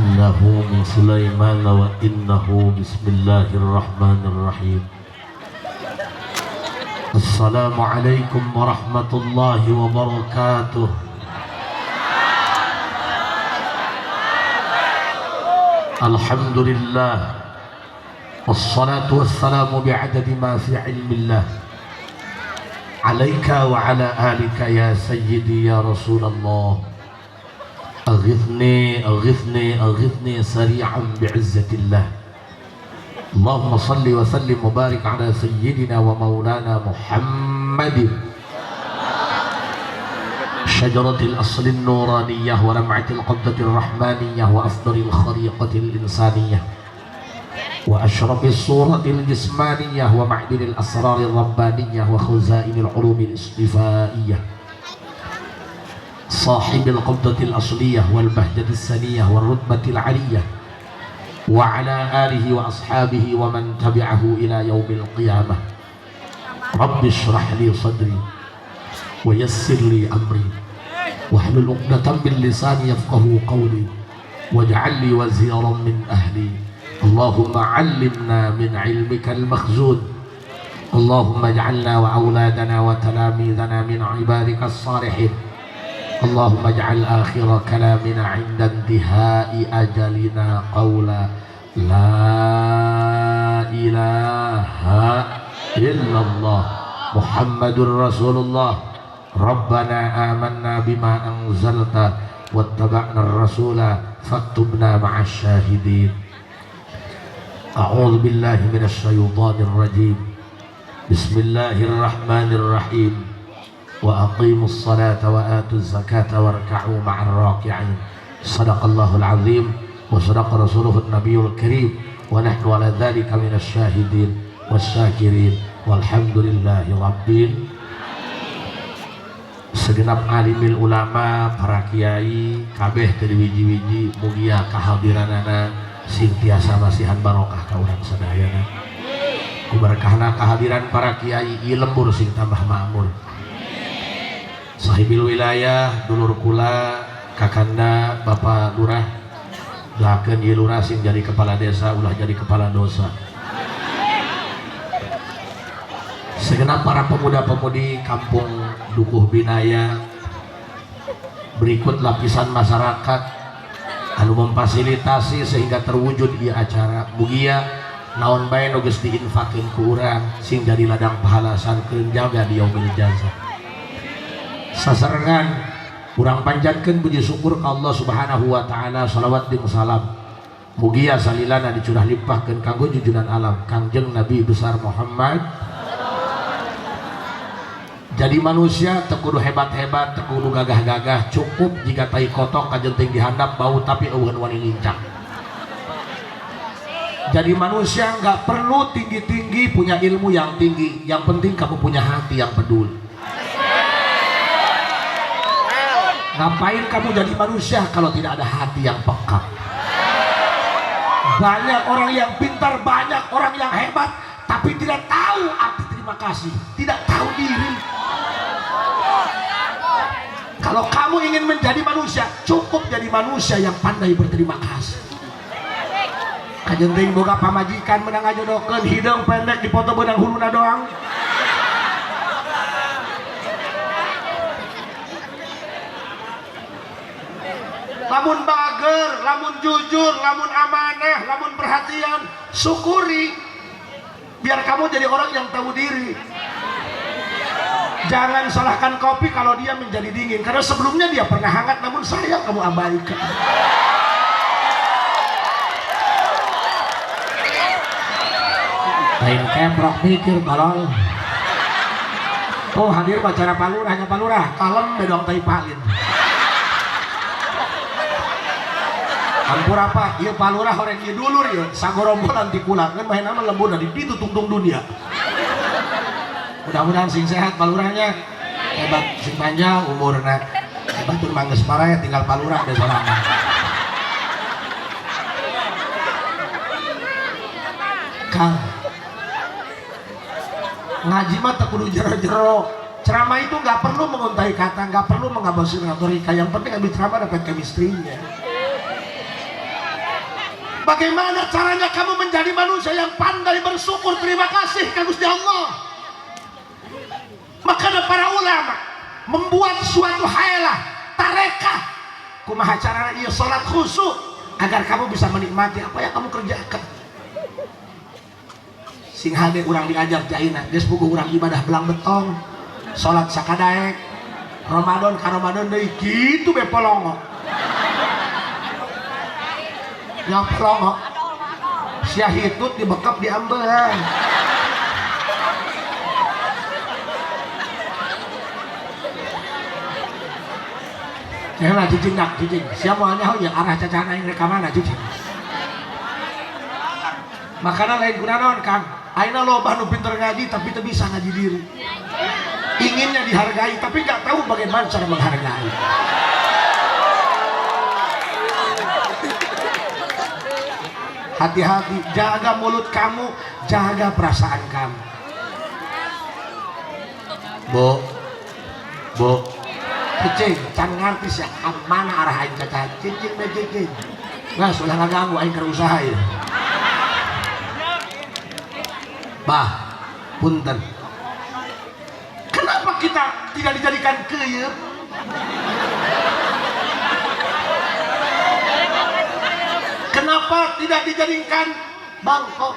إنه من سليمان وإنه بسم الله الرحمن الرحيم. السلام عليكم ورحمة الله وبركاته. الحمد لله والصلاة والسلام بعدد ما في علم الله عليك وعلى آلك يا سيدي يا رسول الله. أغثني أغثني أغثني سريعا بعزة الله. اللهم صل وسلم وبارك على سيدنا ومولانا محمد شجرة الأصل النورانية ولمعة القبضة الرحمانية وأفضل الخليقة الإنسانية وأشرف الصورة الجسمانية ومعدن الأسرار الربانية وخزائن العلوم الاصطفائية صاحب القبضة الأصلية والبهجة السنية والرتبة العلية وعلى آله وأصحابه ومن تبعه إلى يوم القيامة. رب اشرح لي صدري ويسر لي أمري واحلل عقدة من لساني يفقه قولي واجعل لي وزيرا من أهلي. اللهم علمنا من علمك المخزون. اللهم اجعلنا وأولادنا وتلاميذنا من عبادك الصالحين. اللهم اجعل آخر كلامنا عند انتهاء أجلنا قولا لا إله إلا الله محمد رسول الله. ربنا آمنا بما أنزلت واتبعنا الرسول فاكتبنا مع الشاهدين. أعوذ بالله من الشيطان الرجيم. بسم الله الرحمن الرحيم. وأقيموا الصلاة وآتوا الزكاة واركعوا مع الراكعين. صدق الله العظيم وصدق رسوله النبي الكريم ونحن على ذلك من الشاهدين والشاكرين والحمد لله رب. Segenap alimil ulama, para kiai, kabeh teu wiji-wiji, mugia kehadiranana sing tiasa masihan barokah ka urang sadayana. Ku berkahna kehadiran para kiai, ieu lembur sing tambah makmur. Sahibil wilayah, dulur kula, kakanda, Bapak Lurah, doakeun ieu lurah sing jadi kepala desa, ulah jadi kepala dosa. Segenap para pemuda-pemudi kampung Dukuh Binaya, berikut lapisan masyarakat anu memfasilitasi sehingga terwujud ieu acara. Mugia naon bae nu geus diinfakeun ku urang sing jadi ladang pahala sarkeun jaga di yaumil jaza. Sasarengan urang panjatkeun puji syukur ka Allah Subhanahu wa taala, salawat jeung salam mugia salilana dicurah limpahkeun kanggo junjungan alam Kangjeng Nabi besar Muhammad. Jadi manusia teu kudu hebat-hebat, teu kudu gagah-gagah, cukup jika tai kotok kajenting dihandap bau tapi eueuh wani nincak. Jadi manusia nggak perlu tinggi-tinggi, punya ilmu yang tinggi, yang penting kamu punya hati yang peduli. Ngapain kamu jadi manusia kalau tidak ada hati yang peka? Banyak orang yang pintar, banyak orang yang hebat, tapi tidak tahu arti terima kasih, tidak tahu diri. Kalau kamu ingin menjadi manusia, cukup jadi manusia yang pandai berterima kasih. Kajenting boga pamajikan menang ngajodokeun hideung pendek dipoto beunang huluna doang. Lamun bager, lamun jujur, lamun amanah, lamun perhatian, syukuri. Biar kamu jadi orang yang tahu diri. Jangan salahkan kopi kalau dia menjadi dingin, karena sebelumnya dia pernah hangat, namun sayang kamu abaikan. Lain keprok mikir tolol. Oh hadir bacara palurah, nya palurah, kalem bedong tai palin. Ampura apa? Ieu palurah horeng ieu dulur ieu, sagorombolan ti kula, ngan bae nama lembur di ditu tungtung dunia. Mudah-mudahan sing sehat palurahnya, hebat sing panjang umurna. Batur mangges paraya tinggal palurah deh sorangan. Kang, ngaji mah teu kudu jero-jero. Ceramah itu nggak perlu menguntai kata, nggak perlu mengabasi retorika. Yang penting ambil ceramah dapat chemistry-nya. Bagaimana caranya kamu menjadi manusia yang pandai bersyukur, terima kasih ke Gusti Allah? Makanya para ulama membuat suatu hailah, tarekah, kumaha carana ieu salat khusyuk agar kamu bisa menikmati apa yang kamu kerjakan. Sing hade urang diajar ti ayeuna, geus puguh urang ibadah belang betong, salat sakadaek, Ramadan ka Ramadan deui kitu be polongo. Yang polongo sia hitut dibekap di ambehan. Janganlah cicing dak cicing. Siapa mau nyaho ya arah cacana aing rek ka mana cicing. Makana lain kunaon Kang. Ayeuna loba nu pinter ngaji tapi teu bisa ngaji diri. Inginnya dihargai tapi nggak tahu bagaimana cara menghargai. Hati-hati, jaga mulut kamu, jaga perasaan kamu. Bu, bu, cicing, can ngarti sih, mana arah aing caca, cicing be cicing. Nggak, sudah ngaganggu aing keur usaha ya. Bah, punten. Kenapa kita tidak dijadikan keyeup? Kenapa tidak dijadikan bangkok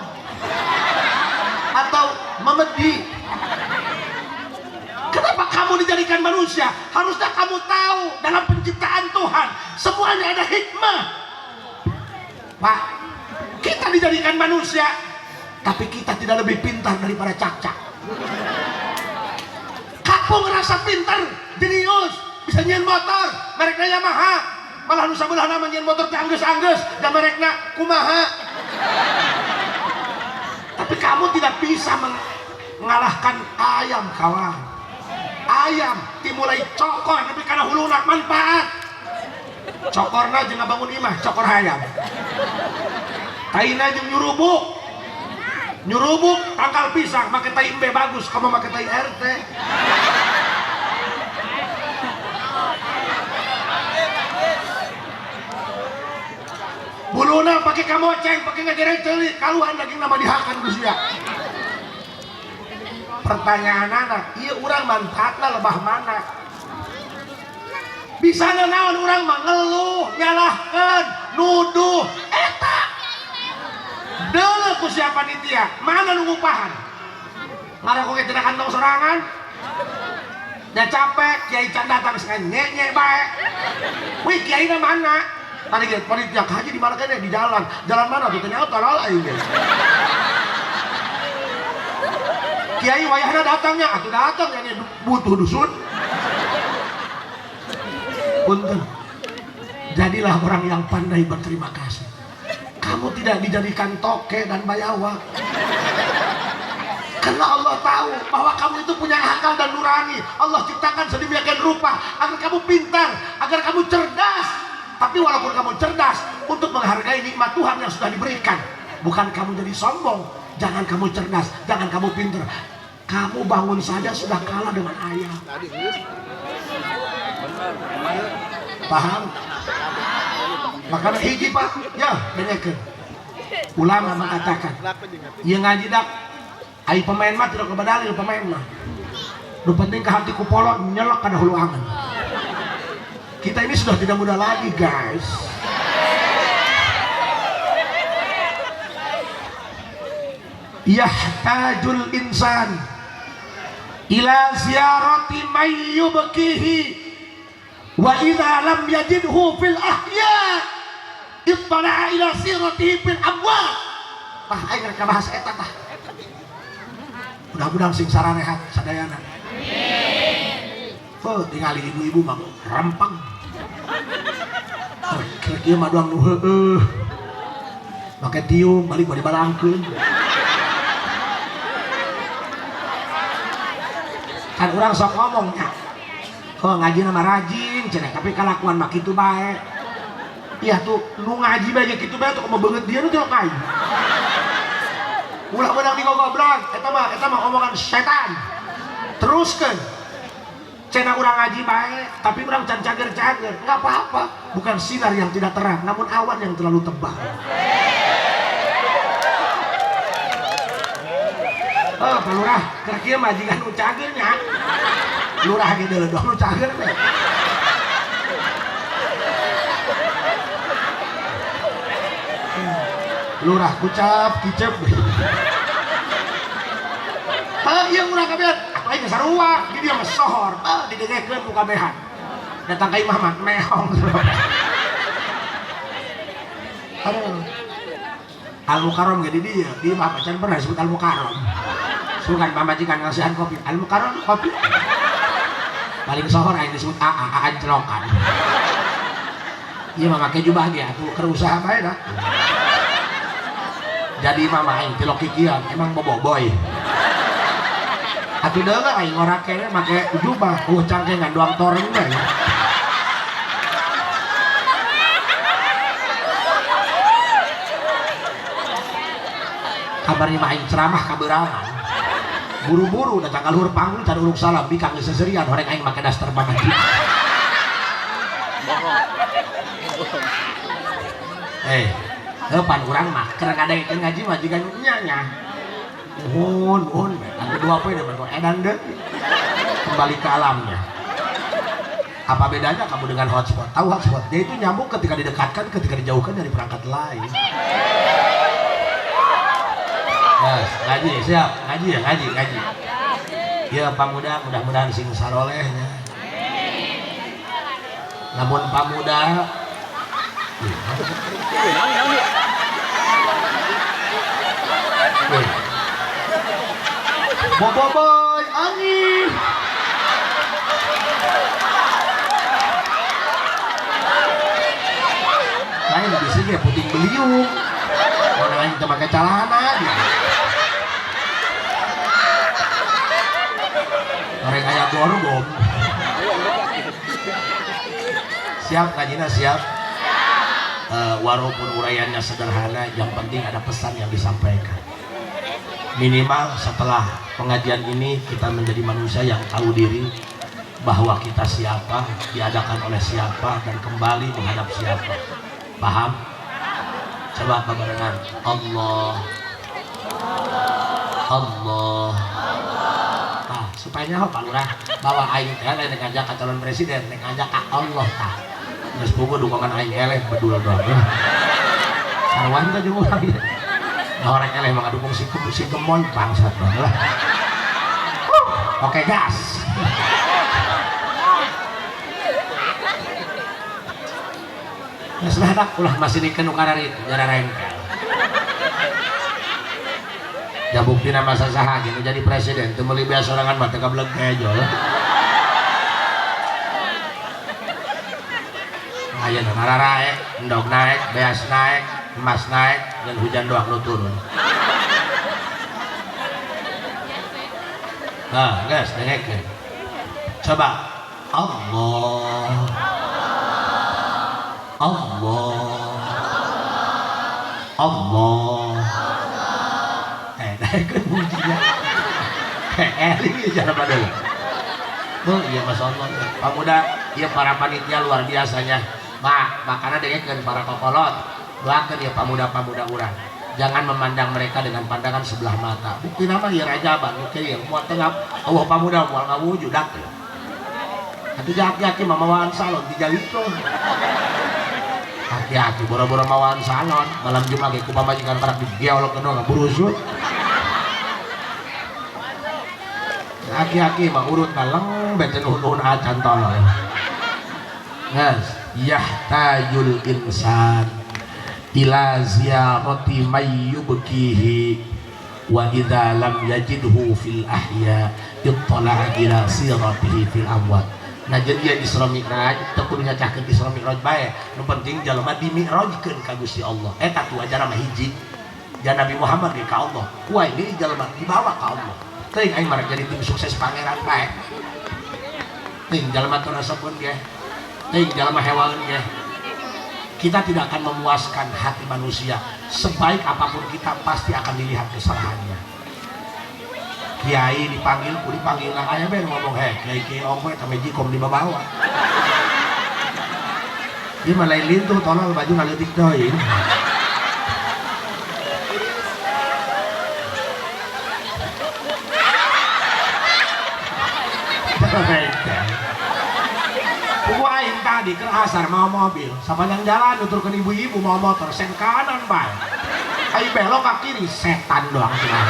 atau memedi? Kenapa kamu dijadikan manusia? Harusnya kamu tahu dalam penciptaan Tuhan semuanya ada hikmah. Pak, kita dijadikan manusia, tapi kita tidak lebih pintar daripada cakcak. Kamu ngerasa pintar, jenius, bisa nyieun motor, mereknya Yamaha, malah nu sabelah nama nyieun motor teh anggeus-anggeus, dan merekna kumaha. Tapi kamu tidak bisa mengalahkan ayam, kawan. Ayam dimulai cokor tapi karena huluna manfaat. Cokorna jeung ngabangun imah, cokor hayam. Taina jeung nyurubuk. Nyurubuk tangkal pisang make tai embe bagus, kamu make tai RT. Buluna pakai kamoceng, pakai ngagereng ceuli, kaluhan daging nama dihakan ku sia. Pertanyaan anak, iya urang manfaatna lebah mana? Bisa naon urang mah ngeluh, nyalahkeun, nuduh, eta. Deuleu ku siapa panitia, mana nu ngupahan? Ngarokok ge tina kantong sorangan. Nya capek, kiai can datang geus nye-nye bae. Wih, kiai na mana? Tadi ge panitia haji di mana kene? Di jalan. Jalan mana tuh? Tanya tolol aing ge. Kiai wayahna datangnya, atuh datang yang butuh dusun. Punten. Jadilah orang yang pandai berterima kasih. Kamu tidak dijadikan toke dan bayawak. Karena Allah tahu bahwa kamu itu punya akal dan nurani. Allah ciptakan sedemikian rupa agar kamu pintar, agar kamu cerdas. Tapi walaupun kamu cerdas, untuk menghargai nikmat Tuhan yang sudah diberikan, bukan kamu jadi sombong. Jangan kamu cerdas, jangan kamu pintar. Kamu bangun saja sudah kalah dengan ayah. Paham? Makanya hiji Pak, ya dengekeun. Ulama mengatakan, ieu ngaji dak, ai pemain mah tidak kebadalil pemain mah. Nu penting ke hati kupolo nyelok kana hulu angen. Kita ini sudah tidak muda lagi, guys. Yahtajul insan ila ziyarati may yubkihi wa idza lam yajidhu fil ahya ittala'a ila siratihi fil amwat. Tah aing rek bahas eta tah. Mudah-mudahan sing sararehat sadayana. Amin. Oh, tingali ibu-ibu mah rampang. Rek ieu mah doang nu heueuh. Make tiung balik bari balangkeun. Kan urang sok ngomong nya. Oh, ngaji nama rajin cenah, tapi kalakuan mah kitu bae. Iya tuh nu ngaji bae ge kitu bae tuh kumaha beungeut dia nu teu kai. Ulah meunang digogoblang, eta mah omongan setan. Teruskeun. Cenah urang ngaji bae, tapi urang can cager-cager, enggak apa-apa. Bukan sinar yang tidak terang, namun awan yang terlalu tebal. Oh, Pak Lurah, keur kieu majikan nu cager nya. Lurah ge deuleuh nu cager teh. Lurah kucap kicep. Hah, ieu urang kabehan. Atuh aing sarua, di dia mah sohor. Ah, didengekeun ku kabehan. Datang ka imah mah mehong. Aduh. Al Mukarram ge di dieu, di imah mah can pernah disebut Al Mukarram. Sugan pamajikan ngasihan kopi, Al Mukarram kopi. Paling sohor aing disebut AA, AA celokan. Ieu mah make jubah ge atuh keur usaha bae dah. Jadi mama aing tilok kikian, emang boboiboy. Atuh deungeun aing ngora kene make jubah, cangkengan doang toreng bae. Kabarnya mah aing ceramah kaberangan. Buru-buru datang ka luhur panggung can uruk salam bikang geus seserian horeng aing make daster pamajikan. Pan urang mah keur ngadengkeun ngaji majikan nya nya. Nuhun, nuhun we. Atuh dua poe da mah edan deui. Kembali ke alamnya. Apa bedanya kamu dengan hotspot? Tahu hotspot? Dia itu nyambung ketika didekatkan, ketika dijauhkan dari perangkat lain. Yes, ngaji siap, ngaji ya, ngaji, ngaji. Ya pamuda mudah-mudahan sing saroleh nya. Namun pamuda boboiboy angin. Lain di sini ya puting beliung. Orang lain teu make calana. Orang aya gorgom. Siap ngajina siap. Walaupun uraiannya sederhana, yang penting ada pesan yang disampaikan. Minimal setelah pengajian ini kita menjadi manusia yang tahu diri bahwa kita siapa, diadakan oleh siapa, dan kembali menghadap siapa. Paham? Coba barengan. Allah, Allah. Nah, supaya nyaho Pak Lurah bahwa aing teh lain ngajak ka calon presiden, nek ngajak ka Allah tah. Geus puguh dukungan aing eleh bedul doang. Sarwan teh jeung urang ieu. Nah, orang eleh mah ngadukung si gemoy bangsat banget lah. Oke, gas. Geus lah dak ulah masirikeun nu kararitu jararengkel. Da buktina masa saha ge nu jadi presiden teu meuli beas sorangan mah teu kabeleg kejo lah. Ayeuna mararae, endog naik, beas naik, emas naik, dan hujan doang nu turun. Nah, guys, dengekeun. Coba Allah, Allah, Allah. Naikkeun mujinya. Ini cara padahal. Oh iya Masya Allah. Pamuda, iya para panitia luar biasanya. Mak, makanya dengekeun para kokolot. Doakeun ya pamuda-pamuda urang. Jangan memandang mereka dengan pandangan sebelah mata. Bukti nama ya rajaban, oke ya muat tengah Allah pamuda moal ngawujud dak. Atuh jaki-jaki mamawaan salon dijalikeun. Hati-hati boro-boro mawaan salon, malam Jumat ge ku pamajikan karak digeolok doang burusut. Aki-aki mah urut naleng bete nuhun-nuhun acan tolol. Nges, yahtajul insan ila ziyarati may yubkihi wa idza lam yajidhu fil ahya ittala'a ila siratihi fil amwat. Nah jadi Isra Mi'raj teu kudu nyacahkeun Isra Mi'raj bae, nu penting jalma dimi'rajkeun ka Gusti Allah. Eta tuh ajaran mah hiji. Ja Nabi Muhammad ge ka Allah, ku aing deui jalma dibawa ka Allah. Teuing aing mah jadi tim sukses pangeran bae. Teuing jalma teu resepkeun ge. Teuing jalma hewaeun ge. Kita tidak akan memuaskan hati manusia. Sebaik apapun kita pasti akan dilihat kesalahannya. Kiai dipanggil, ku dipanggil lah aya bae ngomong heh, kiai kiai ongkoh eta mejikom di bawah. Dia mah lain lintuh tolol baju ngaleutik deui. Puguh aing tadi ke asar mau mobil, sepanjang jalan nuturkeun ibu-ibu mau motor, sen kanan bae. Aing belok ke kiri, setan doang cenah.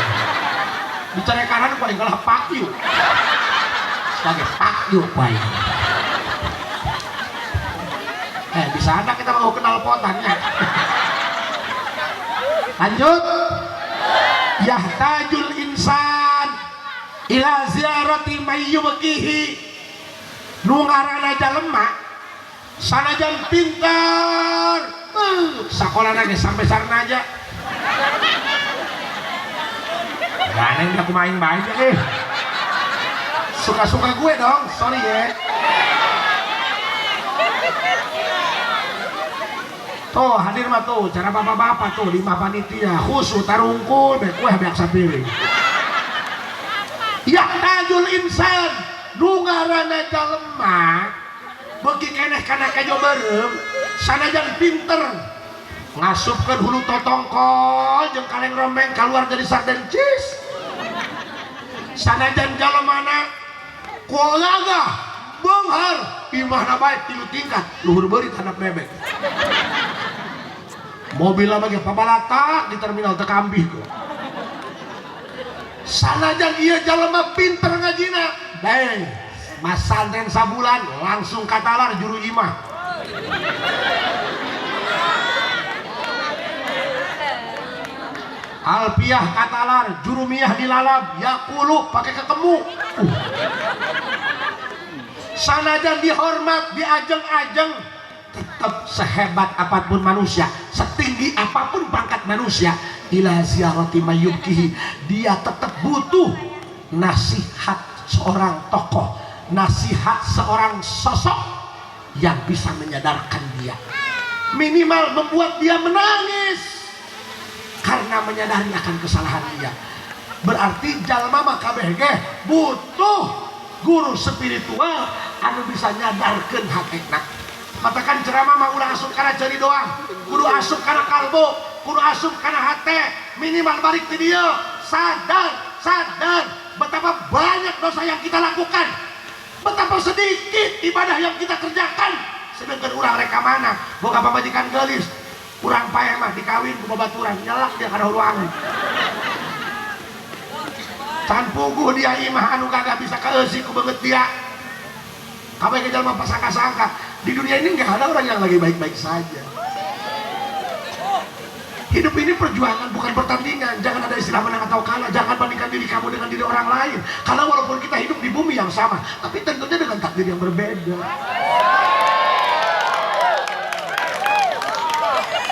Bicara kanan ku aing kalah pakyu. Sebagai pakyu ku aing. Bisa ada kita mau kenal potannya. Lanjut. Yahtajul insan ila ziarati mayyubkihi. Nu ngaranna jalema sanajan pintar, sakolana ge sampai sarana aja. Ganeng aku main bae eh. Suka-suka gue dong, sorry ya. Tuh hadir mah tuh cara bapak-bapak tuh lima panitia khusus tarungkul be kue beak sapiring. Yahtajul insan nu ngaranna jalema beuki keneh kana kejo beureum sanajan pinter ngasupkeun hulu totongkol jeung kaleng rombeng kaluar jadi sarden cheese. Sanajan jalemana kuolagah beunghar imahna bae 3 tingkat luhur beurit handap bebek. Mobil lama ge pabalatak di terminal teu kambih kok. Sanajan ieu jalema pinter ngajina, beng, mas santren sabulan langsung katalar juru imah. Alpiah katalar jurumiyah dilalap, yaqulu pakai ketemu. Sanajan dihormat, diajeng-ajeng, tetap sehebat apapun manusia, setinggi apapun pangkat manusia, ila ziyarati mayyubkihi, dia tetap butuh nasihat seorang tokoh, nasihat seorang sosok yang bisa menyadarkan dia, minimal membuat dia menangis karena menyadari akan kesalahan dia. Berarti jalma mah kabeh ge butuh guru spiritual anu bisa nyadarkeun hatena. Matakan ceramah mah ulah asup kana ceuri doang, kudu asup kana kalbu, kudu asup kana hate, minimal balik ti dieu sadar, sadar betapa banyak dosa yang kita lakukan, betapa sedikit ibadah yang kita kerjakan. Sedangkan urang reka mana boga pamajikan geulis, urang paeh mah dikawin ku babaturan, nyelak dia kana hulu angin. Can puguh dia imah anu kagak bisa kaeusi ku beungeut dia. Kabeh ge jalma pasangka-sangka di dunia ini nggak ada orang yang lagi baik-baik saja. Hidup ini perjuangan, bukan pertandingan. Jangan ada istilah menang atau kalah. Jangan bandingkan diri kamu dengan diri orang lain. Karena walaupun kita hidup di bumi yang sama, tapi tentunya dengan takdir yang berbeda.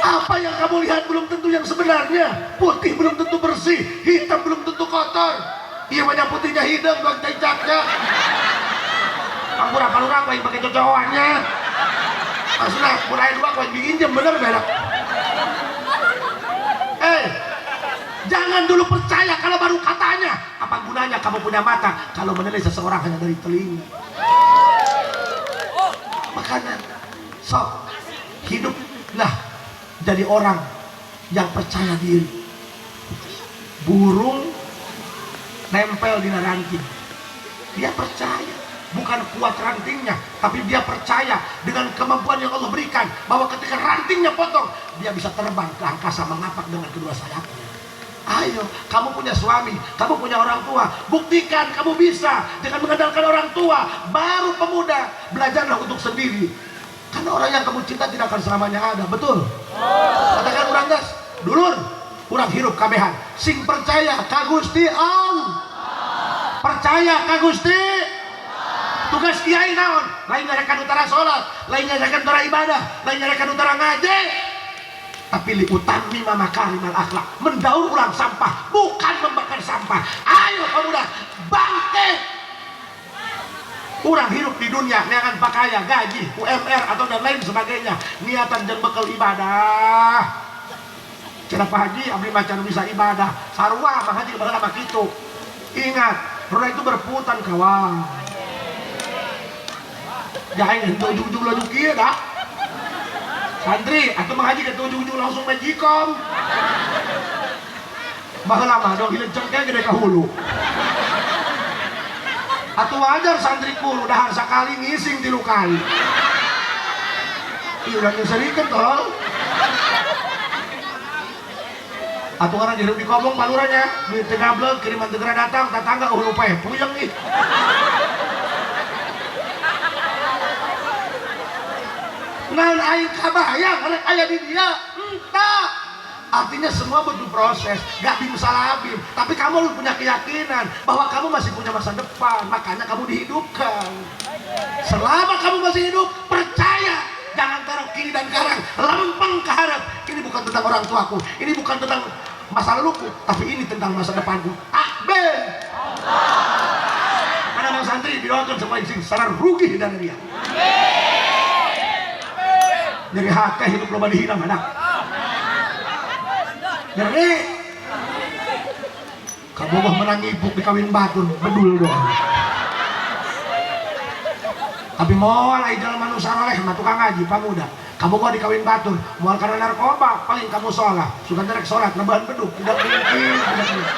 Apa yang kamu lihat belum tentu yang sebenarnya. Putih belum tentu bersih, hitam belum tentu kotor. Iya banyak putihnya hidung, doang cicaknya. Pangpura palurang, lain pakai cocokannya. Maksudnya, mulai dua, kau bikin jam bener berak. Jangan dulu percaya kalau baru katanya. Apa gunanya kamu punya mata kalau menilai seseorang hanya dari telinga? Makanya, sok hiduplah jadi orang yang percaya diri. Burung nempel di ranting, dia percaya. Bukan kuat rantingnya, tapi dia percaya dengan kemampuan yang Allah berikan, bahwa ketika rantingnya potong, dia bisa terbang ke angkasa mengapak dengan kedua sayapnya. Ayo, kamu punya suami, kamu punya orang tua, buktikan kamu bisa dengan mengandalkan orang tua. Baru pemuda, belajarlah untuk sendiri. Karena orang yang kamu cinta tidak akan selamanya ada, betul? Katakan urang gas, dulur, urang hirup kabehan, sing percaya ka Gusti Allah. Percaya ka Gusti. Tugas kiai naon? Lain nyarekan utara sholat, lain nyarekan utara ibadah, lain nyarekan utara ngaji. Tapi liutami makarimal akhlak, mendaur ulang sampah, bukan membakar sampah. Ayo pemuda, bangkit. Urang hidup di dunia neangan pakaya, gaji, UMR atau dan lain sebagainya. Niatan jeung bekal ibadah. Cenah Pak Haji abdi macan bisa ibadah. Sarua Pak Haji baheula mah kitu. Ingat, roda itu berputar kawan. Jangan henteu ujung-ujung laju kieu dah. Santri atau mengaji ke ujung-ujung langsung magicom. Baheula mah dong hileung cengkeh gede ka hulu. Atuh wajar santriku udah sakali ngising 3 kali. Ih, udah nyeserikeun tol. Atuh orang hidup di kobong baluranya, duit teu gablek, kiriman teu geura datang, tetangga eueuh upeh, puyeng ih. Ngan aing kabayang rek aya di dia, entah. Artinya semua butuh proses, gak bim salabim. Tapi kamu harus punya keyakinan bahwa kamu masih punya masa depan, makanya kamu dihidupkan. Selama kamu masih hidup, percaya, jangan taruh kiri dan kanan, lempeng ke harap. Ini bukan tentang orang tuaku, ini bukan tentang masa laluku, tapi ini tentang masa depanku. Takbir. Karena bang santri didoakan supaya sing secara rugi dan dia. Dari hati hidup loba dihina mana? Nyeri. Kabogoh menang ibuk dikawin batur, bedul doang. Tapi moal ai jalma nu saroleh mah tukang ngaji pamuda. Kabogoh dikawin batur, moal karena narkoba, paling kamu sholat, suka rek sholat nebahan beduk, tidak mungkin, tidak mungkin.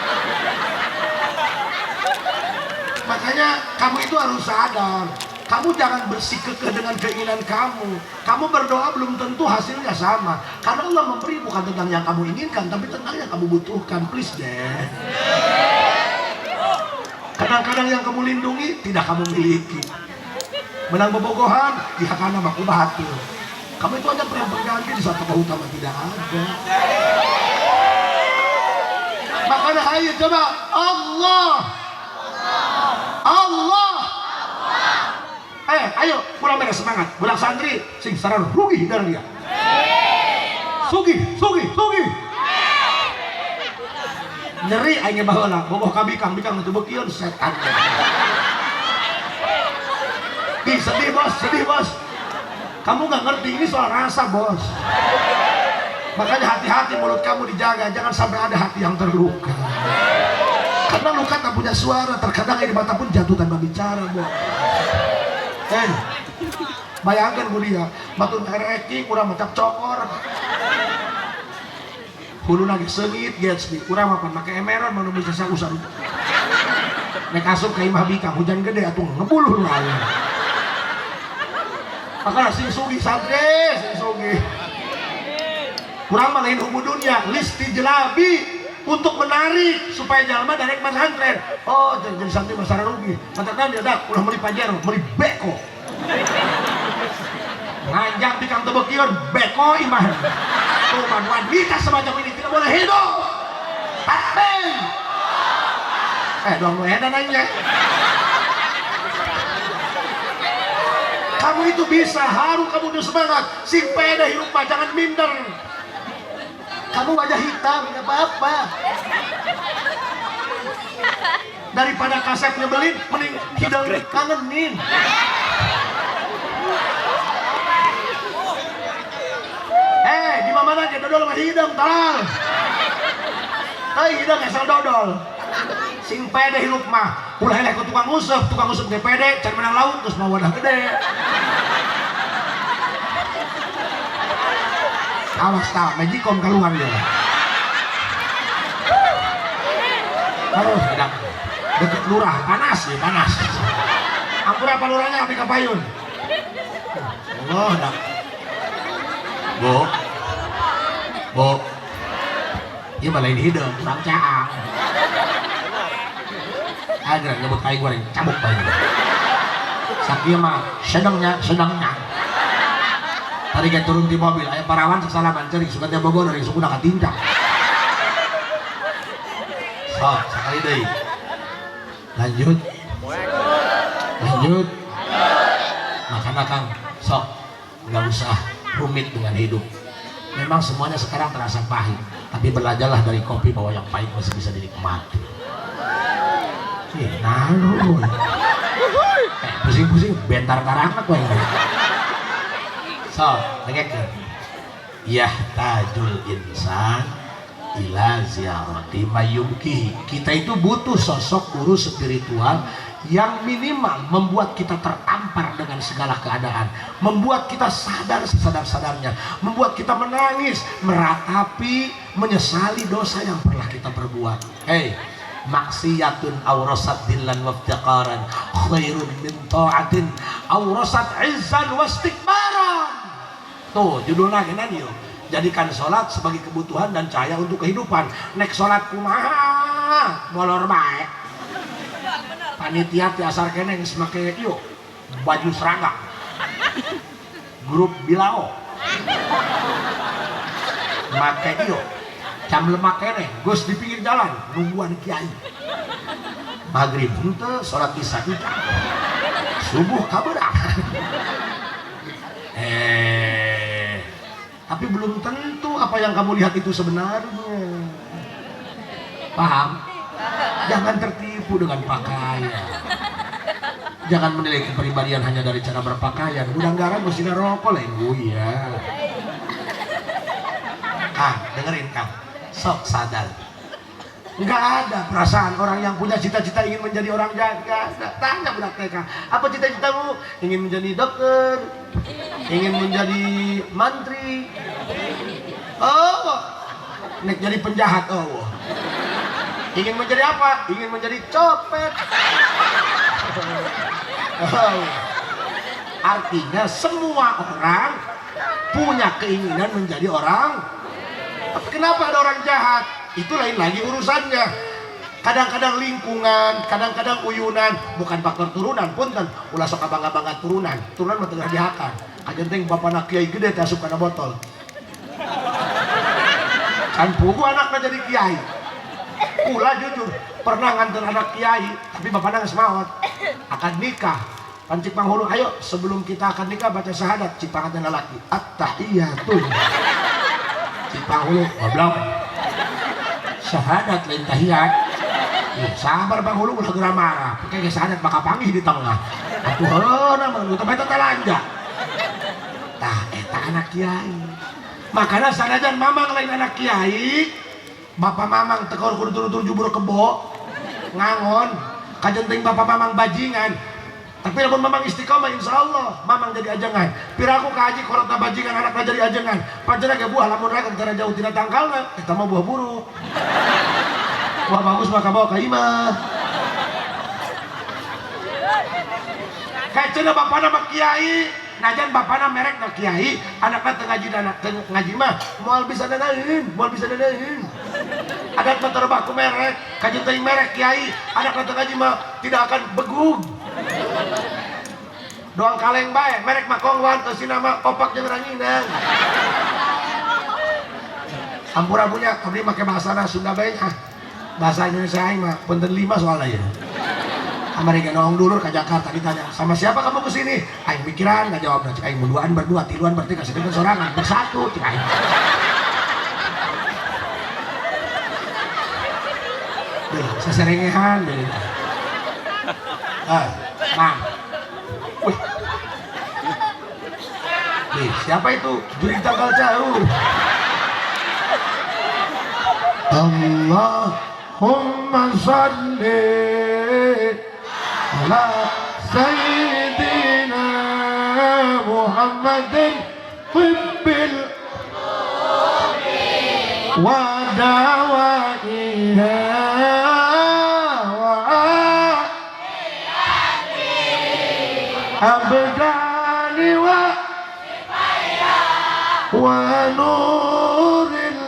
Makanya kamu itu harus sadar. Kamu jangan bersikukuh dengan keinginan kamu. Kamu berdoa belum tentu hasilnya sama. Karena Allah memberi bukan tentang yang kamu inginkan, tapi tentang yang kamu butuhkan. Please deh. Kadang-kadang yang kamu lindungi tidak kamu miliki. Menang bobogohan, ya karena maku batil. Kamu itu hanya pernah berganti di saat tokoh utama tidak ada. Makanya ayo coba Allah, Allah. Ayo pulang beres semangat. Budak santri sing sareng rugi dari dia. Sugih, sugih, sugih. Nyeri aing baheula, bogoh ka bikang, bikang teu beukeun setan. Ih, sedih bos, sedih bos. Kamu nggak ngerti ini soal rasa bos. Makanya hati-hati mulut kamu dijaga, jangan sampai ada hati yang terluka. Karena luka tak punya suara, terkadang air mata pun jatuh tanpa bicara bos. Bayangkan bu dia, batur RX kurang macam cokor, hulu lagi sengit Gatsby, kurang apa? Make emeron mana bisa saya usah. Nek asup ka imah bikang hujan gede atuh ngebul hulu aing. Makanya sing sugih santri, sing sugih. Kurang mah lain hubu dunia, listijlabi untuk menarik supaya jalma darek masantren. Oh, jadi santri masalah rugi. Matakan dia dak ulah meuli Pajero, meuli beko. Nganjang bikang teu beukeun, beko imah. Tuh wanita semacam ini tidak boleh hidup. Takbir. Dong edan nanya. Kamu itu bisa, harus kamu udah semangat. Sing pede hidup mah, jangan minder. Kamu wajah hitam, nggak apa-apa. Daripada kasep nyebelin, mending hidung kangenin. Di mana aja dodol sama hidung, tolong. Hidung asal dodol. Sing pede hidup mah, ulah eleh ke tukang usep ge pede, can menang laut terus mau wadah gede. Awas tak, magicom keluar dia. Aduh, sedang deket lurah, panas ya, panas. Ampura apa lurahnya abdi kapayun. Allah dah. Bu, bu, ieu mah lain hideung, urang caang. Agar nyebut kai goreng, cabuk bae. Sakieu mah sedengnya, sedengnya. Tadi kan turun di mobil, aya parawan sasalaman ceurik, suka teh Bogor dari suku katinjak. Sok, sekali deui. Lanjut. Lanjut. Makanya Kang, sok nggak usah rumit dengan hidup. Memang semuanya sekarang terasa pahit, tapi belajarlah dari kopi bahwa yang pahit masih bisa dinikmati. Ih, nalu. Pusing-pusing bentar karangan kowe. So, dengekeun. Yahtajul insan ila ziyarati mayyubkihi. Kita itu butuh sosok guru spiritual yang minimal membuat kita tertampar dengan segala keadaan, membuat kita sadar sesadar-sadarnya, membuat kita menangis, meratapi, menyesali dosa yang pernah kita perbuat. Hei, Maksiatun awrasat dillan waftiqaran khairun min ta'atin awrasat izzan wastikbaran. Tuh judulnya gini yuk. Jadikan sholat sebagai kebutuhan dan cahaya untuk kehidupan. Nek sholat kumaha molor bae. Panitia ti asar keneh geus make yuk baju seragam. Grup Bilao. Make yuk jam lemak keneh geus di pinggir jalan nungguan kiai. Maghrib henteu, sholat isya henteu. Subuh kabeurang. Tapi belum tentu apa yang kamu lihat itu sebenarnya. Paham? Jangan tertipu dengan pakaian. Jangan menilai kepribadian hanya dari cara berpakaian. Gudang garam mesti rokok lain ya. Kang, dengerin Kang. Sok sadar. Nggak ada perasaan orang yang punya cita-cita ingin menjadi orang jaga. Tanya budak TK, apa cita-citamu? Ingin menjadi dokter, ingin menjadi mantri. Oh, nek jadi penjahat. Oh, ingin menjadi apa? Ingin menjadi copet. Oh. Artinya semua orang punya keinginan menjadi orang. Tapi kenapa ada orang jahat? Itu lain lagi urusannya. Kadang-kadang lingkungan, kadang-kadang uyunan, bukan faktor turunan punten. Ulah sok bangga-bangga turunan. Turunan mah tengah dihakan. Kajen teh bapana kiai gede teh asup kana botol. Kan pugu anakna jadi kiai. Kula jujur pernah nganter anak kiai, tapi bapana geus maot. Akan nikah. Pancik panghulu, ayo sebelum kita akan nikah baca syahadat, cik panganten lalaki. At-tahiyatul. Cik panghulu, goblok. Syahadat lain tahiyat. Sabar panghulu ulah geura marah. Pakai ge syahadat bakal panggih di tengah. Atuh heuna mah tapi eta talanja. Tah eta anak kiai. Makanya sanajan mamang lain anak kiai, bapak mamang tekor kudu turun jubur kebo ngangon kajen teuing bapak mamang bajingan. Tapi lamun mamang istiqomah insya Allah mamang jadi ajengan. Piraku ka haji korotna bajingan anakna jadi ajengan. Pancen ge buah lamun raga tara jauh tina tangkalna eta mah buah buruk. Buah bagus mah kabawa ka imah. Kacena bapana mah kiai, najan bapana merek na kiai, anakna teu ngaji dana teu ngaji mah moal bisa danaeun, moal bisa danaeun. Adat mah terbah ku merek, kajen teuing merek kiai, anakna teu ngaji mah tidak akan begug. Doang kaleng bae, merek mah kongwan, eusina mah opak jeung ranginang. Ampura punya, abdi make bahasana Sunda bae ah. Bahasa Indonesia aing mah punten 5 soalnya ya. Amerika noong dulur ke Jakarta ditanya, sama siapa kamu kesini? Aing mikiran nggak jawab, cik aing berduaan berdua, tiluan bertiga, sedangkan sorangan bersatu, cik aing. Duh, seserengehan deh. Ah, mang. Wih. Wih, siapa itu? Juri tanggal jauh. Allahumma shalli ala sayyidina Muhammadin tibbil wa dawaiha wa abdani wa nuril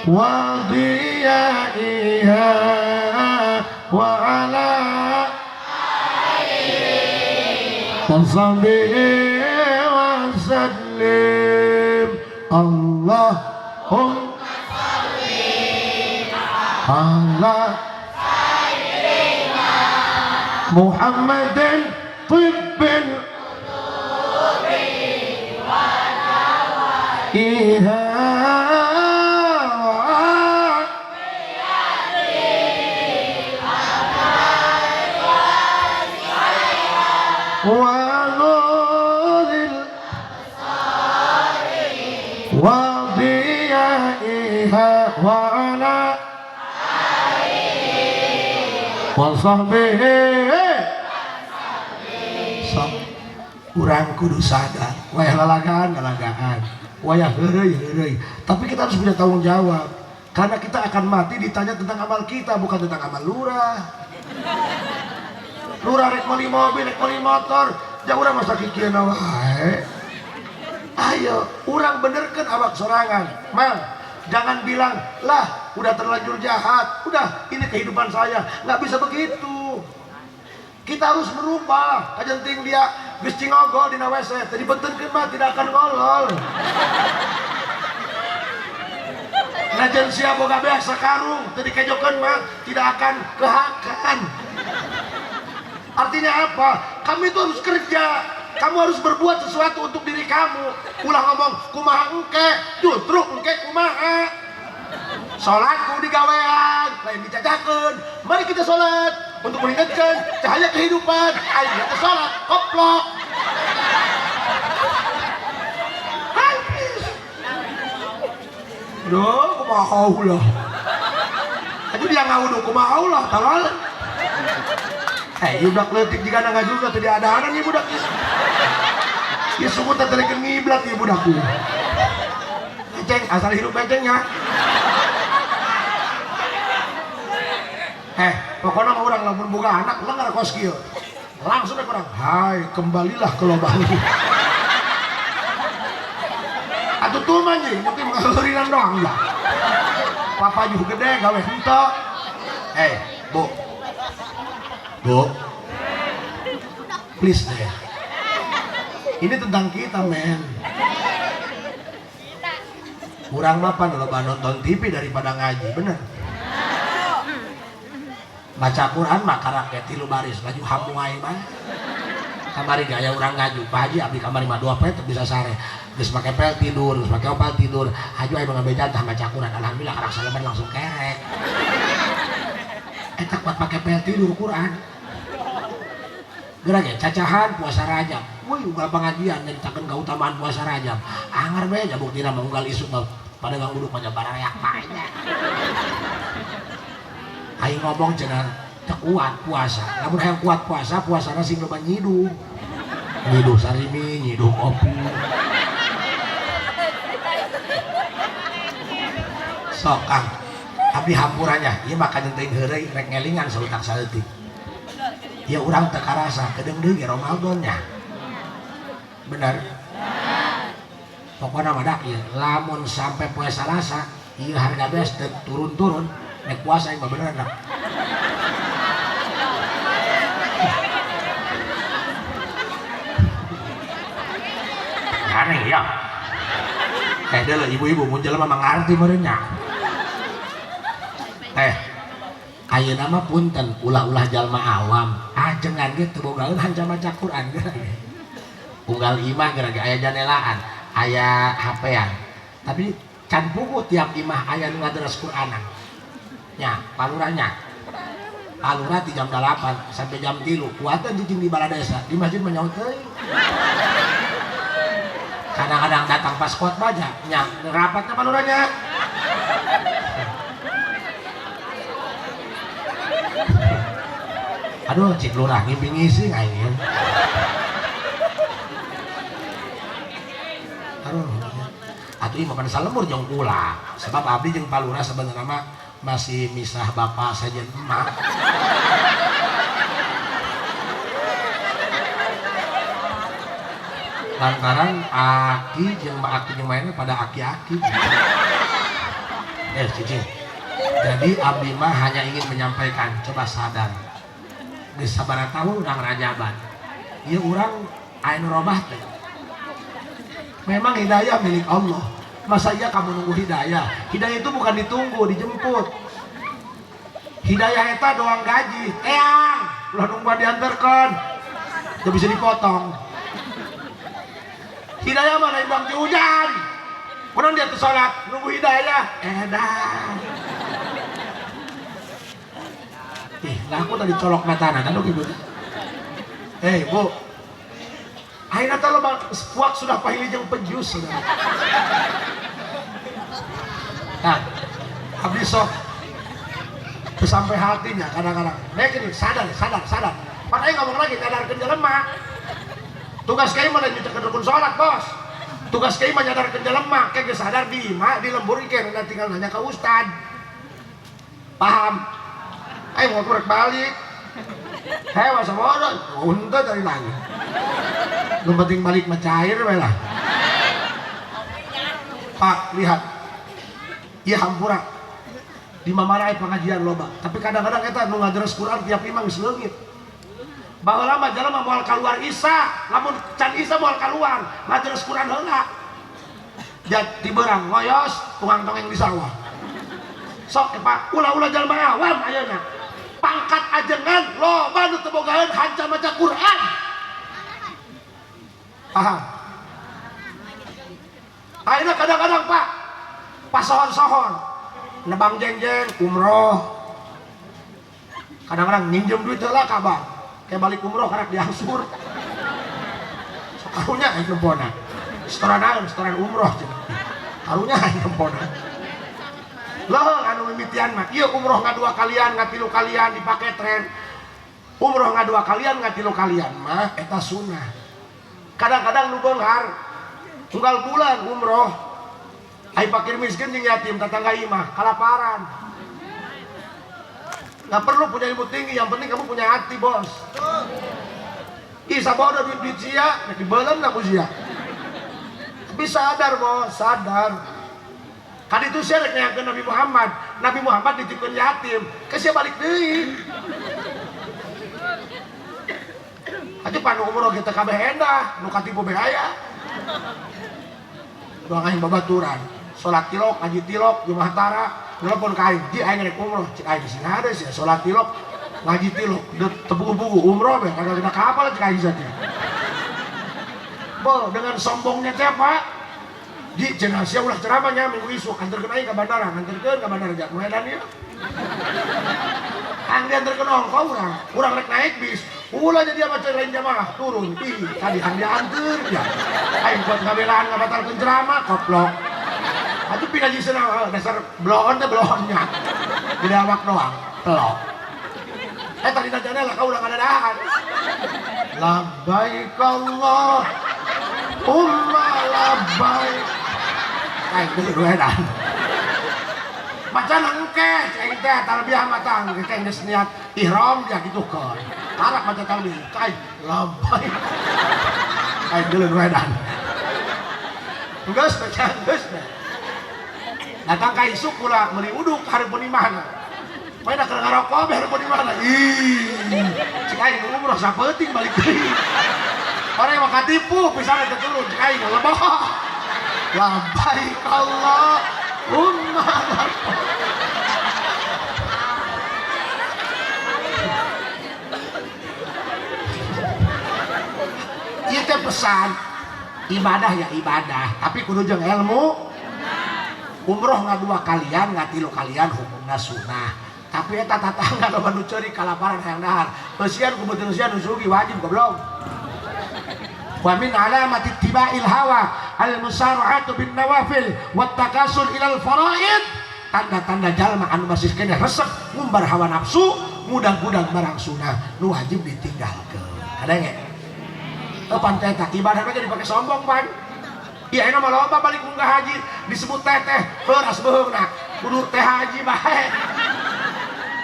wa diyaiha wa ala wasahbihi wa sallim. Allahumma shalli ala sayyidina Muhammadin tibbil qulubi wa dawaiha wa nuril wa diyaiha wa ala wa sahbihi. Sok urang kudu sadar wayah lalagaan lalagaan, wayah heureuy heureuy, tapi kita harus punya tanggung jawab. Karena kita akan mati ditanya tentang amal kita, bukan tentang amal lurah. Lurah rek meuli mobil, rek meuli motor, ja urang masa kikieu wae. Ayo, urang benerkeun awak sorangan. Mang, jangan bilang, lah udah terlanjur jahat, udah ini kehidupan saya. Nggak bisa begitu. Kita harus merubah. Kajenting dia geus cingogol dina WC, teu dibentenkeun mah tidak akan ngolol. Najan sia boga beas sakarung, teu dikejokeun mah tidak akan kehakan. Artinya apa? Kamu itu harus kerja. Kamu harus berbuat sesuatu untuk diri kamu. Ulah ngomong kumaha engke, justru engke kumaha. Salatku digawean, lain dicacakeun. Mari kita salat untuk meningkatkan cahaya kehidupan. Ayo kita salat, koplok. Duh, kumaha ulah. Aduh dia ngawudu kumaha ulah, tolol. Ieu budak leutik jigana ngajulna teu diadahanan ieu budak ieu. Ieu suku teh terikeun ngiblat ieu budak ieu. Eceng, asal hirup ecengnya. Pokoknya mah urang lamun boga anak lengar kos kieu. Langsung we urang, hai, kembalilah ke lubang. Atuh tuh mah nying, mungkin ngaheurinan doang lah. Papa juga gede gawe henteu. Bu. Bu. Please deh. Ini tentang kita, men. Urang mah pan loba nonton TV daripada ngaji, bener. Baca Quran mah karak ge 3 baris, laju hamuai mah. Kamari gaya urang ngaju, Pak Haji abdi kamari mah 2 poe teu bisa sare. Geus make pel tidur, geus make opal tidur. Haju aya ngambil jatah maca Quran, alhamdulillah karak salaman langsung kerek. Eta kuat make pel tidur Quran. Geura ge cacahan puasa Rajab. Wih, unggal pengajian nyaritakeun kautamaan puasa Rajab. Angar bae nya buktina mah unggal isuk mah pada nganguduk mah barareak bae nya. Aing ngomong cenah teu kuat puasa. Lamun hayang kuat puasa, puasana sing loba nyiduh. Nyiduh sarimi, nyiduh kopi. Sok Kang, abdi hampuranya, ieu mah kanyen teuing heureuy rek ngelingan sautak saeutik. Ya urang teu karasa kedeung deui ge Ramadan nya. Bener? Pokona mah dak ieu, lamun sampai poe Salasa, ieu harga beas teu turun-turun, rek puasa ieu mah bener dak. Aneh ya. Deuleu ibu-ibu mun jelema mah ngarti meureun nya. Ayeuna mah punten ulah-ulah jalma awam, ajengan ge teu bogaeun hanca maca Quran geura ge. Unggal imah geura ge aya janelaan, aya HP-an. Tapi can puguh tiap imah aya nu ngaderes Quranan. Nya, palurahnya. Palurah di jam 8 sampai jam 3, kuatan cicing di balai desa, di masjid mah nyaut teuing. Kadang-kadang datang pas khotbah aja, nya rapatnya palurahnya. Aduh, cik lurah ngimpi ngisi aing. Aduh, atuh ieu mah pada salemur jeung kula. Sebab abdi jeung palurah sebenarnya mah masih misah bapak sajen emak. Lantaran aki jeung mak aki jeung mainnya pada aki-aki. Cicing. Jadi abdi mah hanya ingin menyampaikan, coba sadar. Geus sabaraha tahun urang rajaban. Ieu urang aya nu robah teh. Memang hidayah milik Allah. Masa iya kamu nunggu hidayah? Hidayah itu bukan ditunggu, dijemput. Hidayah eta doang gaji. Teang, ulah nungguan diantarkan. Teu bisa dipotong. Hidayah mah lain bang ti hujan. Kurang dia tuh sholat, nunggu hidayah. Edan. Ih, lah aku tadi colok matana, kan ibu. Bu. Ayeuna teh loba puak sudah pahili jeung pejus sudah. Nah, abdi sok teu sampai hatinya kadang-kadang. Nek ini sadar, sadar, sadar. Pan aing ngomong lagi nyadarkeun jelema. Tugas kiai mah lain nyucekeun rukun salat, Bos. Tugas kiai mah nyadarkeun jelema, ke geus sadar di imah, di lembur ke tinggal nanya ka ustad. Paham? Ayo mau kurek balik. Hei masa bodoh, unta dari lagi. Nu penting balik mah cair we lah. Pak, lihat. Iya hampura. Di mamana aya pengajian loba, tapi kadang-kadang eta nu ngaderes Quran tiap imam geus leungit. Baheula mah jalma moal kaluar Isa, lamun can Isa moal kaluar, ngaderes Quran heula. Jadi berang ngoyos, tukang tongeng di sawah. Sok Pak, ulah-ulah jalma awam ayeuna. Pangkat ajengan loba nu teu bogaeun hanca maca Quran. Paham? Ayeuna kadang-kadang Pak, pasohon-sohon nebang jeng-jeng umroh. Kadang-kadang minjem duit heula ka bank. Kayak balik umroh karek diangsur. Sok karunya aing nempona. Setoran naon? Setoran umroh cenah. Karunya aing nempona. Loh anu mimitian mah ieu umroh ngadua kalian ngatilu kalian dipake tren. Umroh ngadua kalian ngatilu kalian mah eta sunnah. Kadang-kadang nu beunghar unggal bulan umroh. Ai fakir miskin jeung yatim tetangga imah kalaparan. Nggak perlu punya ilmu tinggi, yang penting kamu punya hati, bos. Ih, sabodo duit-duit sia, rek dibeuleum ku sia. Tapi sadar, bos, sadar. Kan itu sia rek nyakeun Nabi Muhammad. Nabi Muhammad dititipkeun yatim, ke sia balik deui. Atuh panu umroh kita kabeh endah, nu katipu be aya. Doang aing babaturan. Salat tilok, ngaji tilok, Jumat tara, telepon ka aing, "Ji aing rek umroh." Cik aing sing ada sih, salat tilok, ngaji tilok, tebugu-bugu umroh be, kagak kena kapal cik aing saja. Bo, dengan sombongnya teh Pak. Ji cenah sia ulah ceramahnya minggu isuk anterkeun aing ka bandara, anterkeun ka bandara jak Medan ieu. Ang dianterkeun ongko urang, urang rek naik bis. Ulah jadi apa lain jamaah turun. Ih, tadi hang dianter ya. Aing kuat ngabelaan ngabatalkeun ceramah koplok. Atuh pindah jeung cenah dasar bloon teh bloonnya. Jadi awak doang, pelok. Tadi nanya lah kau udah nggak ada dahan. Labbaik Allah, umma labbaik. Aing kudu duenan. Macan engke, aing teh talbiyah matang, engke geus niat ihram dia gitu kan. Karak maca talbiyah, cai labbaik. Aing dulu duenan. Geus macan geus. Datang ka isuk kula meuli uduk hareupeun imahna. Main keur ngarokok be hareupeun imahna. Ih, cik aing umroh sapeuting balik deui. Orang yang katipu pisan teh turun cik aing lebok. Labbaik Allah umma labbaik. Ieu teh pesan ibadah ya ibadah, tapi kudu jeung ilmu. Umroh ngadua kalian, ngatilu kalian hukumna sunnah. Tapi eta tatangga loba nu ceurik kalaparan hayang dahar. Eusian ku beuteung sia nu sugih wajib goblok. Wa min alamati ittiba'il hawa al musara'atu bin nawafil wat takasul ilal faraid. Tanda-tanda jalma anu masih keneh resep ngumbar hawa nafsu, ngudang-ngudang barang sunnah nu wajib ditinggalkeun. Kadenge? Pan teh eta ibadah mah jadi pake sombong pan. Iya enak mah loba balik munggah haji disebut teteh heuras beuheungna kudu teh haji bae.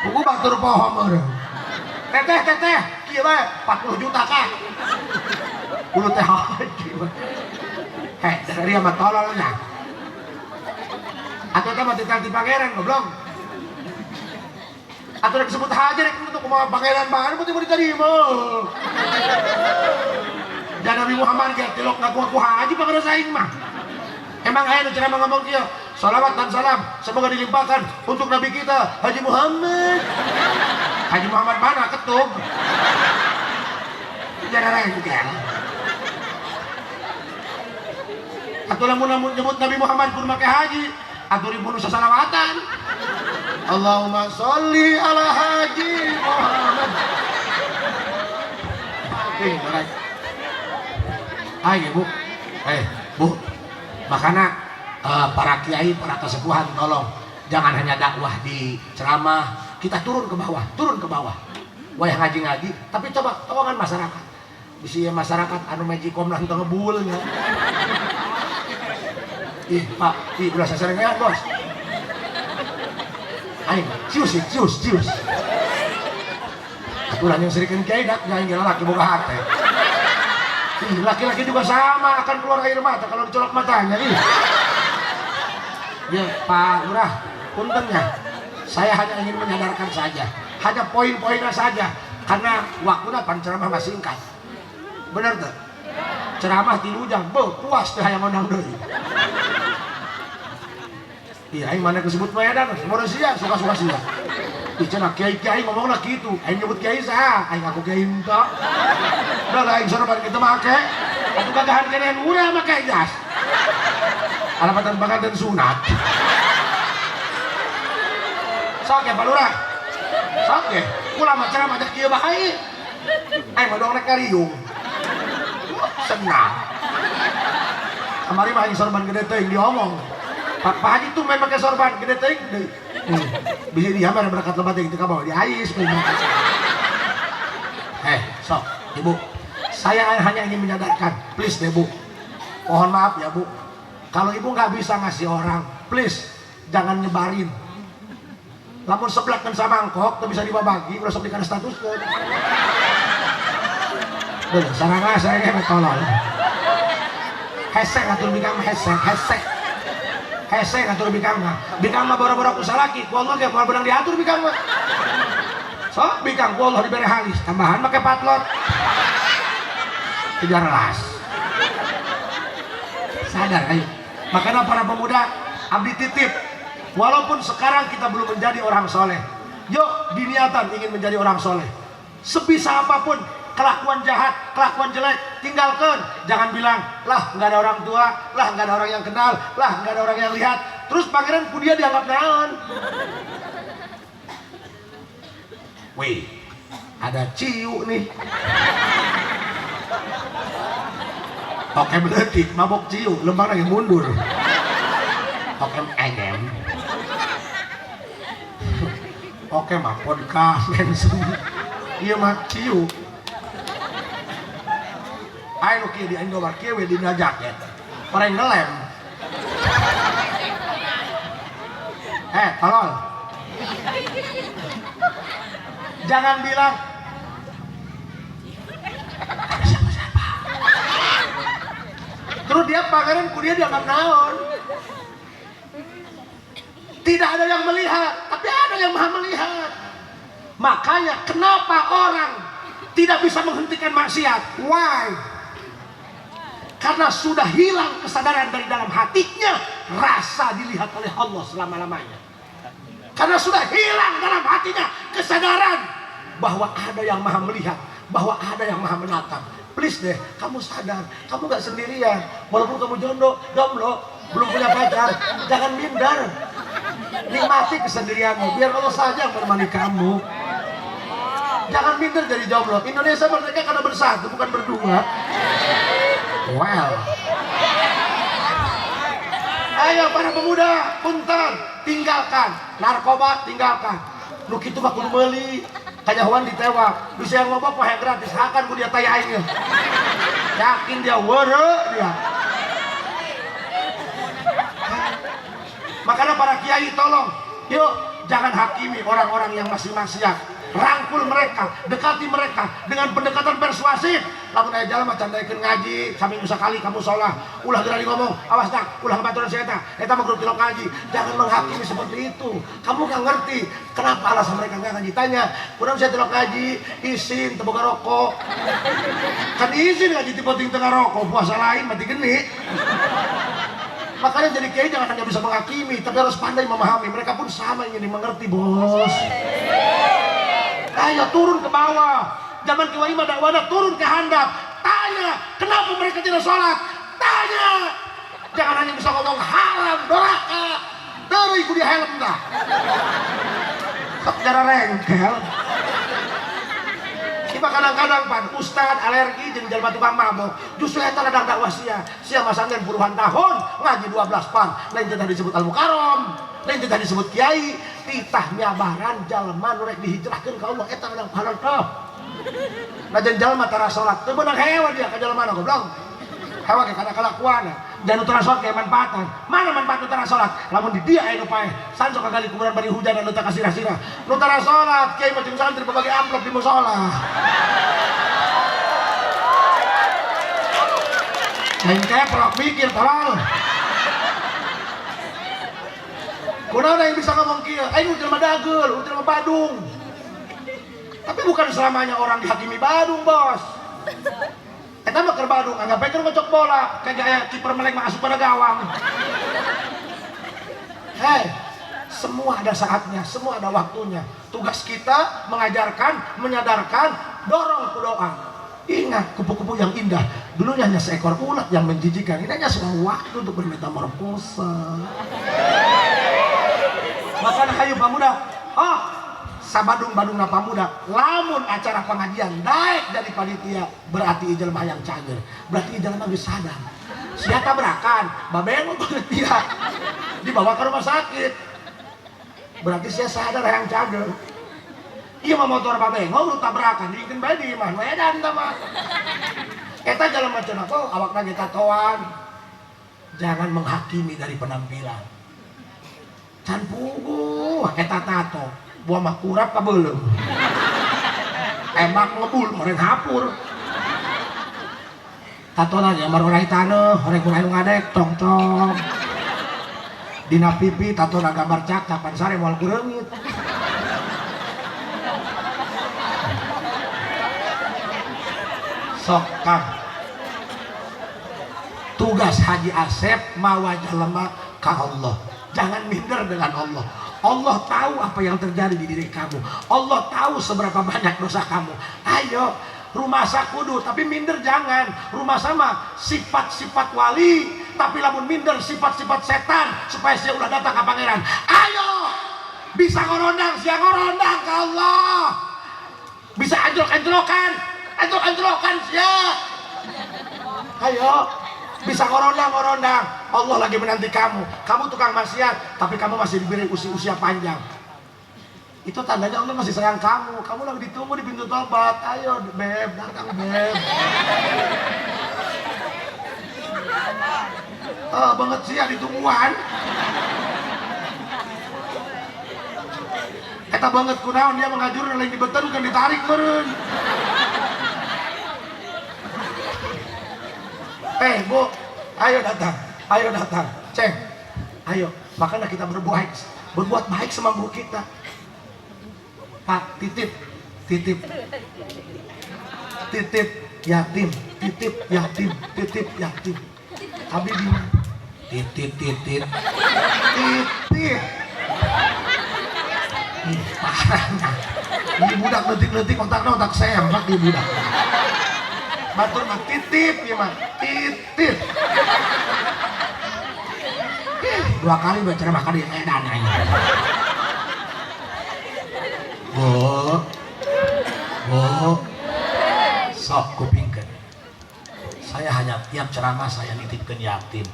Buku batur poho meureun. Teteh teteh kieu bae 40 juta kah. Kudu teh haji bae. Heh dari mah tololnya. Atuh teh mah titel ti pangeran goblok. Atuh rek disebut haji rek nutup kumaha pangeran bae mun diterima. Dan Nabi Muhammad ge tilok ngaku-ngaku haji pangeran aing mah. Emang aya nu ceramah ngomong kieu, salawat dan salam semoga dilimpahkan untuk nabi kita Haji Muhammad. Haji Muhammad mana ketub? Jangan rengkel. Atuh lamun nyebut Nabi Muhammad kudu make haji, atuh ribu nu sasalawatan. Allahumma sholli ala Haji Muhammad. Oke, baik. Ayo Bu, Bu, makanya para kiai, para kesepuhan tolong jangan hanya dakwah di ceramah, kita turun ke bawah, turun ke bawah. Wayah ngaji-ngaji, tapi coba tolongan masyarakat. Bisi masyarakat anu magicom lah teu ngebul nya. Ih, Pak, ih ulah sasarengan, Bos. Aing cius cius cius. Atuh yang serikeun kiai dak aing ge lalaki boga hate. Ih, laki-laki juga sama akan keluar air mata kalau dicolok matanya. Ih. Ya, Pak Lurah, punten ya. Saya hanya ingin menyadarkan saja. Hanya poin-poinnya saja karena waktunya pan ceramah masih singkat. Bener tuh? Ceramah 3 jam, beuh, puas teh hayang ngondang deui. Iya, aing mana kesebut Medan, semua sia, suka-suka sia. Ih, cenah kiai-kiai ngomongna kitu, aing nyebut kiai saha, aing ngaku kiai henteu. Udah lah aing soroban kitu make. Atuh gagahan keneh urang make jas. Alamatan panganten sunat. Sok ya Pak Lurah. Sok ya, kula mah ceramah teh kieu bae. Aing mah dong rek ngariung. Senang. Kamari mah aing sorban gede teuing diomong. Pak Haji tuh main pakai sorban gede teuing deui. Bisa dia mah berangkat lebat yang teu kabawa di ais. Sok, Ibu. Saya hanya ingin menyadarkan, please deh Bu. Mohon maaf ya Bu. Kalau Ibu nggak bisa ngasih orang, please jangan nyebarin. Lamun seblak kan samangkok, teu bisa dibagi, ulah sok dikana status ke. Bener, saranga saya ge tolol. Hese ngatur bikang mah hese, hese. Hese ngatur bikang mah. Bikang mah boro-boro ku salaki, ku Allah ge moal beunang diatur bikang mah. Sok bikang ku Allah dibere halis, tambahan make patlot. Kejar las. Sadar ayo. Makanya para pemuda abdi titip, walaupun sekarang kita belum menjadi orang soleh, yuk diniatan ingin menjadi orang soleh. Sebisa apapun kelakuan jahat, kelakuan jelek, tinggalkan. Jangan bilang, lah nggak ada orang tua, lah nggak ada orang yang kenal, lah nggak ada orang yang lihat. Terus pangeran ku dia dianggap naon? Wih, ada ciu nih. Oke beletik, mabok ciu, lembang lagi mundur. Oke engem. Oke mah podcast langsung. Iya mah ciu. Ayo nu kieu di aing dobar kieu we dina jaket. Orang ngelem. Tolol. Jangan bilang ada siapa-siapa. Terus dia pangeran ku dia dianggap naon. Tidak ada yang melihat, tapi ada yang maha melihat. Makanya kenapa orang tidak bisa menghentikan maksiat? Why? Karena sudah hilang kesadaran dari dalam hatinya, rasa dilihat oleh Allah selama-lamanya. Karena sudah hilang dalam hatinya kesadaran bahwa ada yang maha melihat, bahwa ada yang maha menatap. Please deh, kamu sadar, kamu gak sendirian. Walaupun kamu jomblo, belum punya pacar, jangan minder. Nikmati kesendirianmu, biar Allah saja yang menemani kamu. Jangan minder jadi jomblo. Indonesia merdeka karena bersatu, bukan berdua. Well, ayo para pemuda, punten, tinggalkan narkoba, tinggalkan. Nu kitu mah kudu meuli, kanyahoan ditewak. Bisa yang ngobok mah gratis, hakan ku dia taya aing. Yakin dia weureu dia. Makanya para kiai tolong, yuk jangan hakimi orang-orang yang masih maksiat. Rangkul mereka, dekati mereka dengan pendekatan persuasif. Lamun aya jalma can daekeun ngaji, saminggu sakali kamu sholat, ulah geura ngomong, awas dak, ulah ngebaturan si eta, eta mah kudu tilok ngaji. Jangan menghakimi seperti itu. Kamu nggak ngerti kenapa alasan mereka nggak ngaji. Tanya, kurang saya tilok ngaji, izin teu boga rokok. Kan izin ngaji ti penting tengah rokok, puasa lain mati geni. Makanya jadi kiai jangan hanya bisa menghakimi, tapi harus pandai memahami. Mereka pun sama ingin dimengerti, bos. Ayo turun ke bawah. Zaman kiai mah dakwana turun ke handap. Tanya, kenapa mereka tidak sholat? Tanya. Jangan hanya bisa ngomong haram, doraka. Dari ku dia helm dah. Sok cara rengkel. Cuma kadang-kadang pan ustad alergi jeung jalma tukang mabok. Justru eta ladang dakwah sia. Sia masangkeun puluhan tahun ngaji 12 pan. Lain teh disebut al-mukarram, lain teh disebut kiai, titah nyabaran jalma nu rek dihijrahkeun ka Allah eta ladang pahala tah. Najan jalma tara salat, teu beunang hewan dia ka jalma goblok. Hawa ke kana kalakuan. Dan nu tara salat kayak manfaatan. Mana manfaat nu tara salat? Lamun di dia aya nu paeh. Sanso kagali kuburan bari hujan anu teu kasirah-sirah. Nu tara salat kiai mah jeung santri berbagi amplop di musala. Lain keprok mikir tolol. Kunaon yang bisa ngomong kieu? Aing jelema dagel, jelema Badung. Tapi bukan selamanya orang dihakimi Badung, bos. Eta mah keur Badung, anggap bae keur ngocok bola, kayak aya kiper meleng mah asup pada gawang. Hei, semua ada saatnya, semua ada waktunya. Tugas kita mengajarkan, menyadarkan, dorong ke doa. Ingat, kupu-kupu yang indah dulunya hanya seekor ulat yang menjijikan. Ini hanya sebuah waktu untuk bermetamorfosa. Bahkan hayu pamuda, oh sabadung-badung pamuda, lamun acara pengajian naik dari panitia berarti jelema yang cager, berarti jelema geus sadar. Sia tabrakan, babeng panitia dibawa ke rumah sakit, berarti sia sadar yang cager. Iya mah motor babengong lu tabrakan, diingkeun bae di imah edan tah mah. Eta jelema cenah oh awakna ge tatoan. Jangan menghakimi dari penampilan. Can puguh eta tato, buah mah kurap ka beuleum. Emak ngebul horeng hapur. Tatona nya marorai taneuh, horeng kurai nu ngadek tong-tong. Dina pipi tatona gambar cakap pan sare moal kureungit. Sok Kang, tugas Haji Asep mawa jelema ka Allah. Jangan minder dengan Allah. Allah tahu apa yang terjadi di diri kamu. Allah tahu seberapa banyak dosa kamu. Ayo, rumah kudu, tapi minder jangan. Rumah sama sifat-sifat wali, tapi lamun minder sifat-sifat setan supaya sia ulah datang ke pangeran. Ayo, bisa ngorondang, sia ngorondang ke Allah. Bisa anjlok-anjlokan, anjlok-anjlokan sia. Ayo, bisa ngorondang-ngorondang. Allah lagi menanti kamu. Kamu tukang maksiat, tapi kamu masih diberi usia-usia panjang. Itu tandanya Allah masih sayang kamu. Kamu lagi ditunggu di pintu tobat. Ayo, beb, datang beb. Oh, banget sih ya ditungguan. Eta banget kunaon dia mengajur lain dibeter bukan ditarik meureun. Bu, ayo datang, ayo datang, ceng, ayo. Makanya kita berbuat baik semampu kita. Pak, titip, titip, titip yatim, titip yatim, titip yatim. Abi di titip, titip, titip. Ih, parahnya. Ini budak letik-letik otaknya otak sempak di budak. Batur mah titip ya mah titip. Dua kali baca makan di edan aja. Bu, bu, sok kupingkeun. Saya hanya tiap ceramah saya nitipkeun yatim.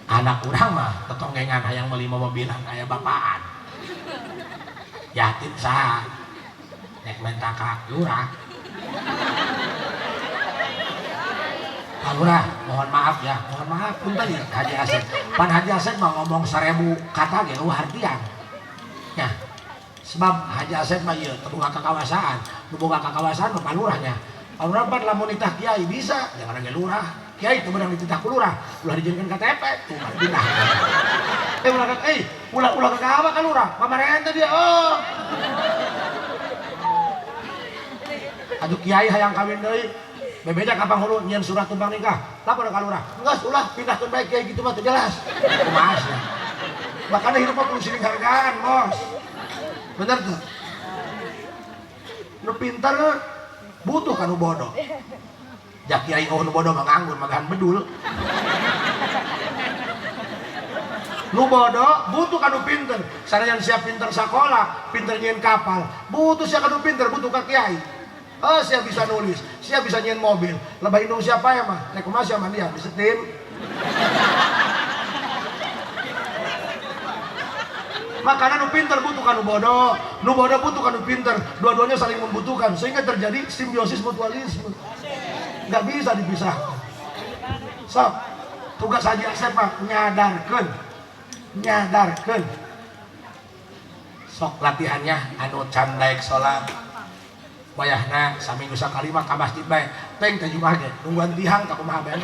Anak urang mah tetonggengan hayang meuli mobilan aya bapaan. Yatim saha? Nek menta ka lurah. Pak Lurah, mohon maaf ya, mohon maaf punten ya Haji Asep. Pan Haji Asep mah ngomong 1000 kata ge eueuh artian. Ya. Sebab Haji Asep mah ieu teu boga kakawasaan, nu boga kakawasaan mah Pak Lurahnya. Pak Lurah pan lamun nitah kiai bisa, jangan ge lurah. Kiai teu meunang dititah ku lurah, ulah dijieunkeun KTP, tuh mah pindah. Ulah ulah ulah ka apa ka lurah? Pamarentah dia, oh. Aduh kiai hayang kawin deui. Bebeja ka panghulu nyieun surat tumpang nikah. Lapor ka lurah. Geus ulah pindahkeun bae kiai kitu mah teu jelas. Kumaha sia. Makanya hidup mah kudu siling hargaan, bos. Bener tuh. Nu pintar butuh ka nu bodoh. Ja kiai oh nu bodoh mah nganggur magahan bedul. Nu bodoh butuh ka nu pinter. Sanajan sia pinter sakola, pinter nyieun kapal, butuh sia ka nu pinter, butuh ka kiai. Oh, sia bisa nulis, sia bisa nyieun mobil. Lebah indung siapa ya mah? Nek kumaha sia mah dia disetim. Makanya nu pinter butuh ka nu bodoh, nu bodoh butuh ka nu pinter. Dua-duanya saling membutuhkan sehingga terjadi simbiosis mutualisme. Nggak bisa dipisahkan. Sok tugas Haji Asep mah nyadarkeun, nyadarkeun. Sok latihannya anu can daek salat wayahna saminggu sakali mah ka masjid bae. Teng teh Jumat ge nungguan tihang tak kumaha bae.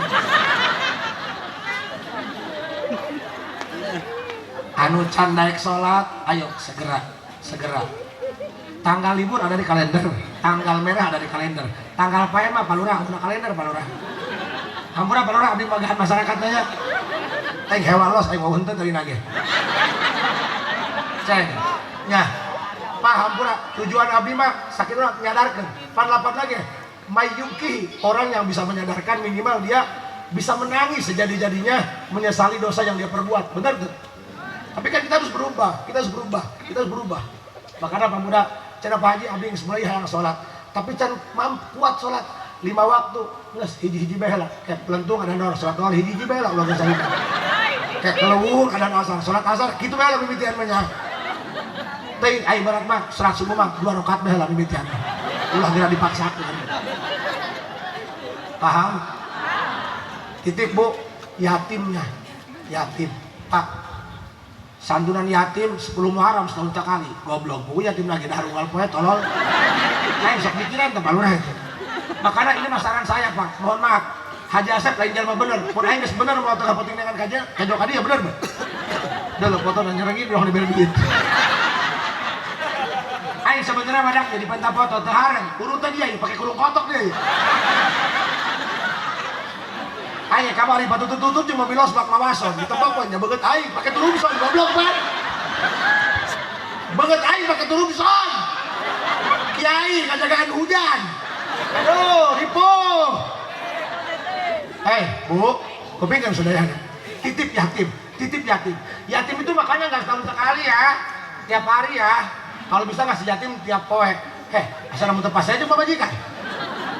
Anu can daek salat ayo segera, segera. Tanggal libur ada di kalender, tanggal merah ada di kalender, tanggal pae mah palurah hampura kalender palurah. Hampura palurah abdi magahan masyarakat nya. Teng hewan los aing wawuh henteu tadi nage. Ceng nya. Pak hampura tujuan abdi mah sakit urang nyadarkeun. Pan lapat lagi mayuki orang yang bisa menyadarkan minimal dia bisa menangis sejadi-jadinya menyesali dosa yang dia perbuat. Benar tuh? Tapi kan kita harus berubah, kita harus berubah, kita harus berubah. Makanya Pak Muda, cenah Pak Haji abdi geus mulai hayang salat, tapi can mampu kuat salat 5 waktu, geus hiji-hiji bae lah. Kayak pelentung ada nor salat nor hiji-hiji bae lah ulah geus hiji. Kayak kelewung ada asar, salat asar kitu bae lah mimitian mah nya. Teuing ai barat mah salat subuh mah 2 rakaat bae lah mimitian. Ulah geura dipaksakeun. Paham? Titip Bu, yatimnya. Yatim. Pak, santunan yatim 10 Muharram setahun sekali. Goblok, bu yatim lagi dah unggal poe tolol. Lain sok mikiran teh palurah itu. Makanya ini saran saya Pak, mohon maaf. Haji Asep lain jelema bener. Pun aing geus bener mau tengah penting dengan kajian, kajo kadi ya bener, Pak. Udah lo foto dan nyerengi udah diberi duit. Aing sebenarnya badak jadi penta foto teu hareng. Urutan dia pakai kurung kotok dia. Aing kamari patutut-tutut jeung mobil los bak mawason. Ditebak we nya beungeut aing pake turumson goblok Pak. Beungeut aing pake turumson. Kiai ngajagaan hujan. Aduh, ripuh. Bu, kupingkeun sadayana. Titip yatim, titip yatim. Yatim itu makanya nggak setahun sekali ya, tiap hari ya. Kalau bisa ngasih yatim tiap poe. Asal mau tepas aja pamajikan.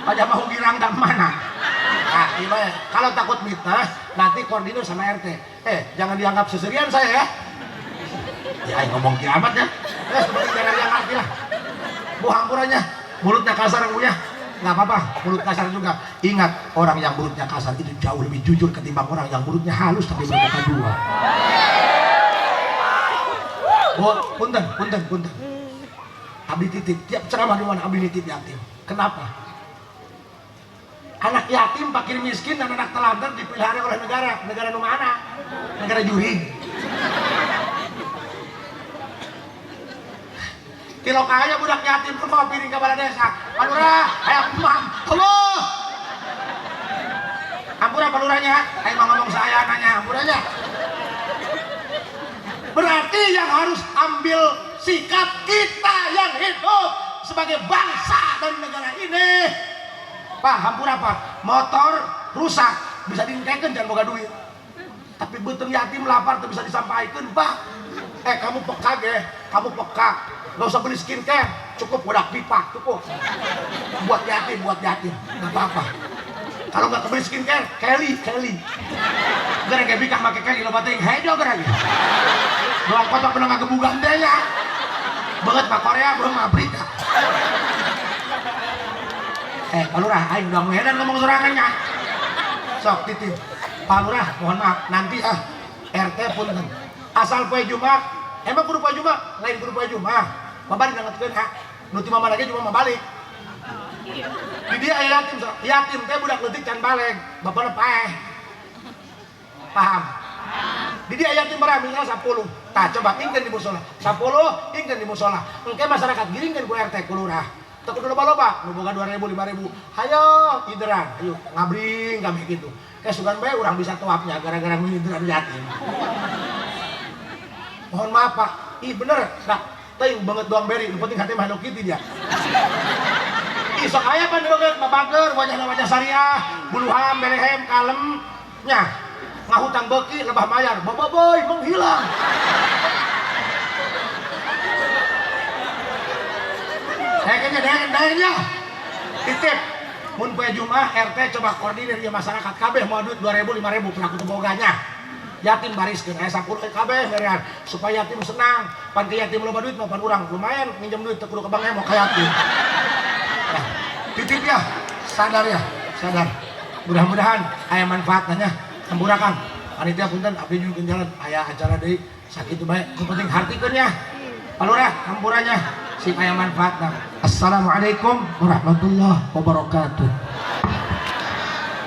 Pada mau girang dan mana? Nah, gimana? Kalau takut mitnah, nanti koordinir sama RT. Jangan dianggap seserian saya ya. Ya, ayo ngomong kiamat ya. Seperti jangan dianggap ya. Bu hampurannya, mulutnya kasar bu ya. Nggak apa-apa, mulut kasar juga. Ingat, orang yang mulutnya kasar itu jauh lebih jujur ketimbang orang yang mulutnya halus tapi bermuka dua. Bu, punten, punten, punten. Abdi titip, tiap ceramah di mana abdi nitip yatim. Kenapa? Anak yatim, fakir miskin, dan anak telantar dipelihara oleh negara. Negara nu mana? Negara jurig. Tilok aya budak yatim tuh mau piring ke balai desa. Palurah, hayang mam. Allah. Ampura palurahnya, ayo mau ngomong saya nanya ampuranya. Berarti yang harus ambil sikap kita yang hidup sebagai bangsa dan negara ini. Pak, hampura Pak, motor rusak bisa diengkekeun jangan boga duit. Tapi beuteung yatim lapar tuh bisa disampaikan, Pak. Kamu peka ge, kamu peka. Gak usah beli skincare, cukup udah pipa, cukup. Buat yatim, nggak apa-apa. Kalau nggak kebeli skincare, Kelly, Kelly. Gara kayak bikah make Kelly, lo bating hejo gara gitu. Doang kotak pernah nggak kebugan deh ya. Banget pak Korea, belum Afrika. Pak Lurah, aing udah ngedan ngomong sorangannya. Sok titip. Pak Lurah, mohon maaf, nanti RT pun asal poe Jumat, emang kudu poe Jumat, lain kudu poe Jumat. Babari nangetkeun ha. Nu ti mama lagi cuma mau balik. Di dia aya yatim, sok. Yatim teh budak leutik can baleg, bapana paeh. Paham? Di dia yatim berapa? Misalnya 10. Tah coba ingkeun di musola. 10 ingkeun di musola. Engke masyarakat giringkeun ku RT ku lurah. Teu kudu loba-loba, nu boga 2000, 5000. Hayo ideran, ayo ngabring kabeh kitu. Ke sugan bae urang bisa toapnya gara-gara ngideran yatim. Mohon maaf Pak, ih bener, nah, teuing banget doang beri, nu penting hati mah Hello Kitty dia. Ih sok aya pan banget babager, wajahna wajah syariah, buluham, belehem, kalem, nya. Ngahutang beuki lebah mayar, boboiboy menghilang. Kayaknya daerahnya titip. Mun poe Jumat RT coba koordinir ya masyarakat kabeh mau duit 2000 5000 pelaku teboganya. Yatim bariskeun aya 10 kabeh berean supaya yatim senang. Pan ke yatim loba duit mah pan urang lumayan minjem duit teu kudu ke bank mau ka yatim. Nah, titip ya, sadar ya, sadar. Mudah-mudahan aya manfaatnya. Hampura Kang, panitia, punten abdi nyuhunkeun jalan, aya acara deui. Sakitu bae, nu penting hartikeun nya. Pak Lurah, hampura nya, sing aya manfaatna. Assalamualaikum warahmatullahi wabarakatuh.